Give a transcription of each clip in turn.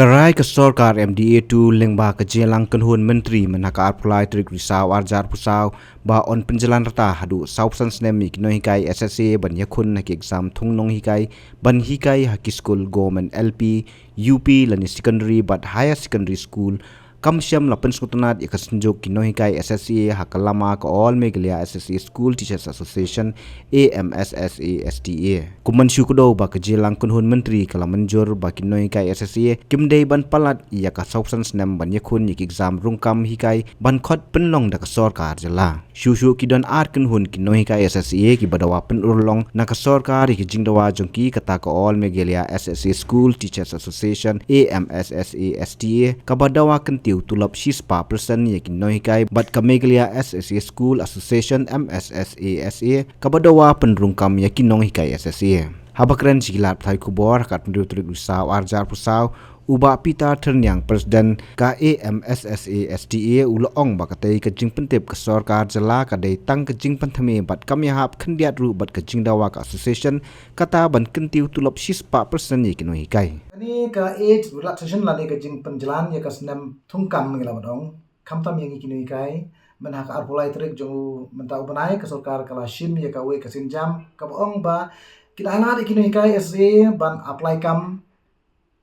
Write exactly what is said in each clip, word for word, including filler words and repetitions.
Rai ka sorkar M D A two lyngba ka jingïalang kynhun myntri mynha ka arphew lai tarik Risaw arhajar arphew saw ba yn pynjlan rta haduh sawphew san snem ïa ki nonghikai S S A ban ïakhun ha ki exam thung nonghikai ban hikai ha ki skul government L P, U P lane secondary bad higher secondary school. Kam shym la pynsngewtynnad ïa ka synjuk ki nonghikai S S A ha ka lama ka All Meghalaya S S A School Teachers Association, A M S S A S T A. Kum ban shu kdew ba ka jingïalang kynhun myntri ka la mynjur ba ki nonghikai S S A kim dei ban palat ïa ka sawphew san snem ban ïakhun ïa ki exam rung kam hikai ban khot pynlong da ka sorkar jylla. Shuh shuh ki don ar kynhun ki nonghikai S S A kiba dawa pynurlong na ka sorkar ïa ka jingdawa jong ki, kata ka All Meghalaya S S A School Teachers Association, A M S S A S T A, kaba dawa kyntiew tulop shispah percent ïa ki nonghikai, bad ka Meghalaya S S A School Association, M S S A S A, kaba dawa pynrung kam ïa ki nonghikai S S A. Haba kren sha ki lad pathai khubor ha ka arphew hynriew tarik Risaw arhajar arphew saw, u Bah Peter Thyrniang, President ka A M S S A S T A, u la ong ba katei ka jingpyntip ka sorkar jylla ka dei tang ka jingpynthame bad kam ïahap khyndiat ruh bad ka jingdawa ka association, kata ban kyntiew tulop shispah percent ïa ki nonghikai. Kane ka age relaxation lane ka jingpynjlan ïa ka snem thungkam ngi la ban ong, khamtam ïa ngi ki nonghikai, mynha ka arphew lai tarik jong u mynta u bnai ka sorkar ka la shim ïa kawei ka sienjam kaba ong ba kin ailad ïa ki nonghikai S S A ban apply kam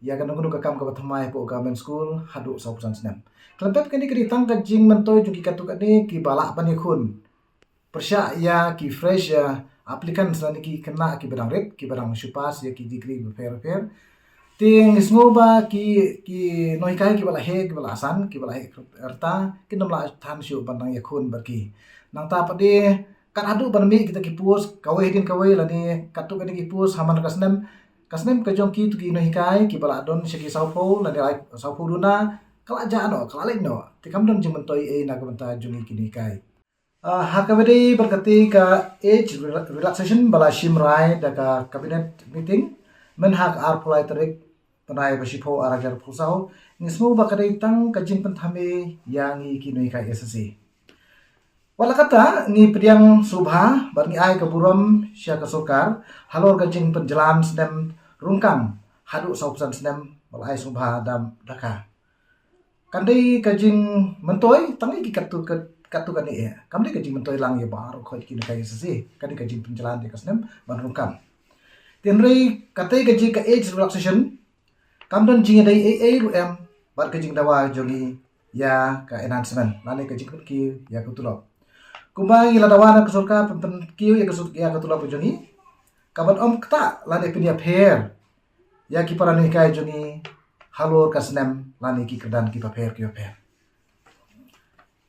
ïa kano kano ka kam kaba thymmai hapoh government school haduh sawphew san snem. Khlem pep kane ka dei tang ka jingmyntoi jong ki katto katne kiba lah ban ïakhun pyrshah ïa ki fresh, eh, applicants lane ki khynnah kiba dang rit, kiba dang shu pass ïa ki degree bapher bapher. Te ngi sngew ba ki, ki nonghikai kiba la heh, kiba la asan, kiba la heh rta, kin ym lah than shuh ban nang ïakhun bad ki. Nangta pat de kat haduh ban mih kita ki post kawei hadien kawei lane katto katne ki post ha man ka snem, ka snem ka jong kito ki nonghikai kiba la don sha ki sawphew lane lai sawphew duna, ka la jah noh, ka la leit noh. Te kam don jingmyntoi ei na ka bynta jong ngi ki nonghikai. Ah, ha kaba dei bad katei ka age rela-, relaxation ba la shim rai da ka cabinet meeting mynha ka arphew lai tarik bnai ba shiphew arhajar arphew saw, ngi sngew ba ka dei tang ka jingpynthame ïa ngi ki nonghikai S S A. Wat la katta ngi pdiang sngewbha bad ngi ai ka burom sha ka sorkar halor ka jingpynjlan snem rung kam haduh sawphew san snem ba la ai sngewbha da, da ka. Kan dei ka jingmyntoi tang ïa ki katto kat-, katto katne eh. Kam dei ka jingmyntoi lang ïa baroh khoit ki nonghikai S S A. Kan dei ka jingpynjlan ïa ka snem ban rung kam. Te hynrei katei ka jing ka age relaxation kam don jingïadei ei ei ruh em bad ka jingdawa jong ngi ïa ka enhancement lane ka jingpynkiew ïa ka tulop. Kumba ngi la dawa na ka sorkar pyn-, pynkiew ïa ka sut-, ïa ka tulop jong ngi, ka ban ym ktah lane pynïapher ïa ki para nonghikai jong ngi halor ka snem lane ki kyrdan kiba pher kiba pher.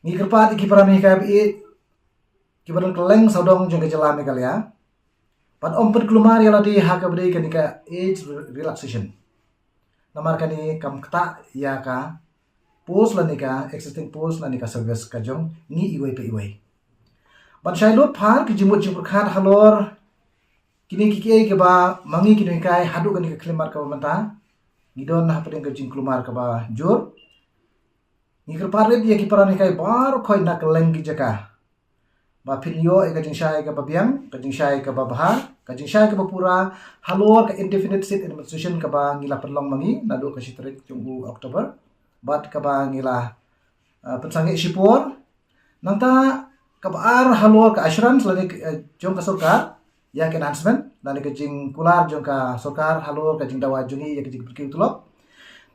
Ngi kyrpad ïa ki para nonghikai ba ïeit kiba don kylleng sawdong jong ka jylla Meghalaya ban ym pynkulmar ïa lade ha kaba dei kane ka age re-, relaxation. Namar kane kam ktah ïa ka post lane ka existing post lane ka service ka jong ngi iwei pa iwei. Ban shai lut phar ki jingmut jingpyrkhat halor kine kiei kiei kiba ma ngi ki nonghikai haduh kane ka khyllipmat kaba mynta ngi don hapdeng ka jingkulmar kaba jur. Ngi kyrpad rit ïa ki para nonghikai baroh khoit na kylleng ki jaka ba phin ïoh ïa ka jingshai kaba biang, ka jingshai kaba bha, ka jingshai kaba pura halor ka indefinite seat administration kaba ngi la pynlong ma ngi naduh ka shi tarik jong u October bad kaba ngi la, uh, pynsangeh shipor. Nangta kaba ar halor ka assurance lane, uh, jong ka sorkar ïa ka enhancement lane ka jingkular jong ka sorkar halor ka jingdawa jong ngi ïa ka jingpynkiew tulop.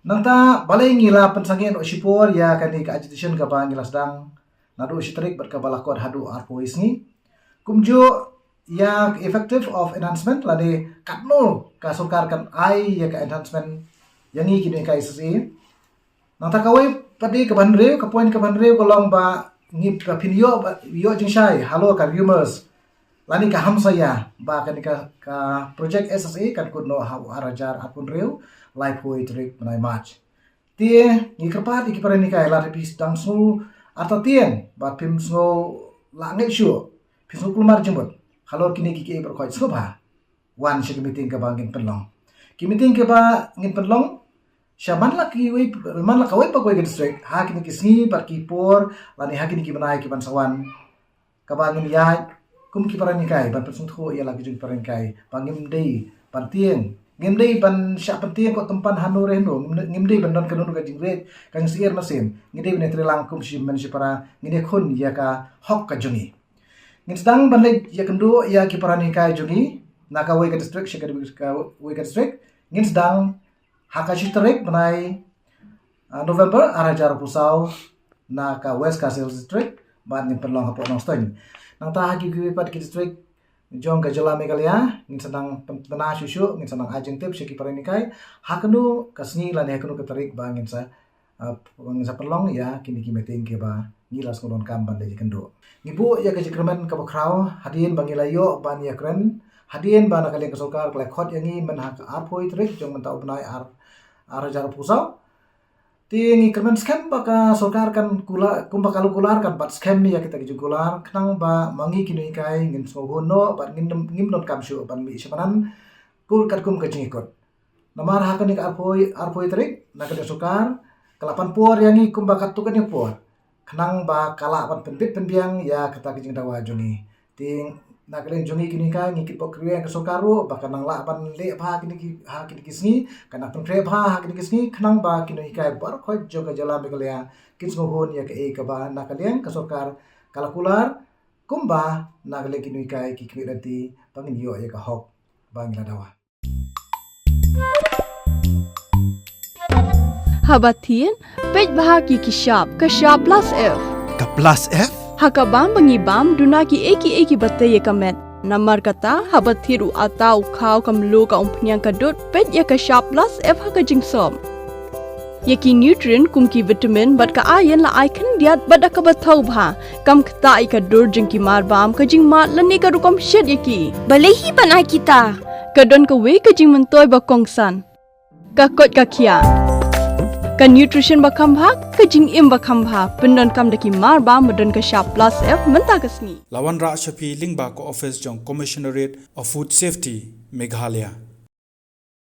Nangta balei ngi la pynsangeh noh shipor ïa kane ka agitation kaba ngi la sdang naduh shi tarik bad kaba la kot haduh arphew sngi. Kumjuh ïa ka effective of enhancement lane katno ka sorkar kan ai ïa ka enhancement ïa ngi ki nonghikai S S A. Nangta kawei pat de kaba hynriew, ka point kaba hynriew ka long ba ngi ba phin ïoh ba ïoh jingshai halor ka rumours lane ka hamsaïa ba kane ka, ka project S S A kan kut noh ha u arhajar arphew hynriew, laiphew tarik bnai March. Te ngi kyrpad ïa ki para nonghikai lada phi dang sngew artatien bad phim sngew lah ngeit shuh, phi sngew kulmar jingmut halor kine kiei kiei baroh khoit, sngewbha wan sha ki meeting kaba ngin pynlong. Ki meeting kaba ngin pynlong sha man la kiwei, man la kawei pa kawei ka district ha kine ki sngi bad ki por lane ha kine ki bnai ki ban sa wan, kaba ngin ïaid kum ki para nonghikai ban pynsngewthuh ïa la ki jong ki para nonghikai ba ngim dei ban tieng Ngim dei ban shah pyntieng ko tympan hano re hano, ngim dei ban don kano ka jingriej ka jingsyier mynsiem. Ngi dei ban ïatreilang kum shi hynmen shi para, ngin ïakhun ïa ka hok ka jong ngi. Ngin sdang ban leit ïakynduh ïa ki para nonghikai jong ngi na kawei ka district sha kawei ka district. Ngin sdang ha ka shi tarik bnai, ah, November ar hajar arphew saw na ka West Khasi Hills District, bad ngin pynlong hapoh Nongstoiñ. Nangta ha kiwei pat ki district jong ka jylla Meghalaya, ngin sa nang pyn-, pynbna shuh shuh, ngin sa nang ai jingtip sha ki para nonghikai ha kano ka sngi lane ha kano ka tarik ba ngin sa, ah, ngin sa pynlong ïa kine ki meeting kiba ngi la sngewdonkam ban leit ïakynduh. Ngi buh ïa ka jingkyrmen kaba khraw hadien ba ngi la ïoh ban ïakren, hadien ba na ka liang ka sorkar ka la khot ïa ngi myn ha ka arphew tarik jong mynta u bnai ar, ar hajar arphew saw. Te ngi kyrmen skhem ba ka sorkar kan kular, kumba ka la kular kan bat skhem ïa kita ki jingkular, khnang ba ma ngi ki nonghikai ngin sngewhun noh bad ngin, ngim donkam shuh ban mih sha madan, kul katkum ka jingïakut. Namar ha kane ka arphew, arphew tarik, na ka liang sorkar ka la pan por ïa ngi kumba katto katne por, khnang ba ka lah ban pynbit pynbiang ïa kata ka jingdawa jong ngi. Te na ka liang jong ngi ki nonghikai ngi kitbok kyrpad ïa ka sorkar ruh ba kan nang lah ban leh bha ha kine ki, ha kine ki sngi, kan nang pynkhreh bha ha kine ki sngi, khnang ba ki nonghikai baroh khoit jong ka jylla Meghalaya kin sngewhun ïa kaei kaba na ka liang ka sorkar ka la kular, kumba na ka liang ki nonghikai ki khmih lynti ba ngin ïoh ïa ka hok ba ngi la dawa. Haba thied, peit bha ki ki shap, ka shap plus F. Ka plus F? Ha ka bam ba ngi bam, duna kiei kiei kiba tei ïa ka met. Namar kata, haba thied u atta, u khaw, ka mluh, ka umphniang, ka dud, peit ïa ka shap plus F ha ka jingsop. Ïa ki nutrient kum ki vitamin bad ka iron la ai khyndiat bad da kaba thaw bha. Kam ktah ïa ka dur jong ki mar bam, ka jingmad lane ka rukom shet ïa ki. Balei hi ban ai kita? Ka don kawei ka jingmyntoi ba kongsan. Ka koit ka khiah. Ka nutrition ba kham bha, ka jingim ba kham bha. Pyndonkam da ki mar bam ba don ka shap plus F mynta ka sngi. La wanrah sha phi lyngba ka office jong Commissionerate of Food Safety, Meghalaya.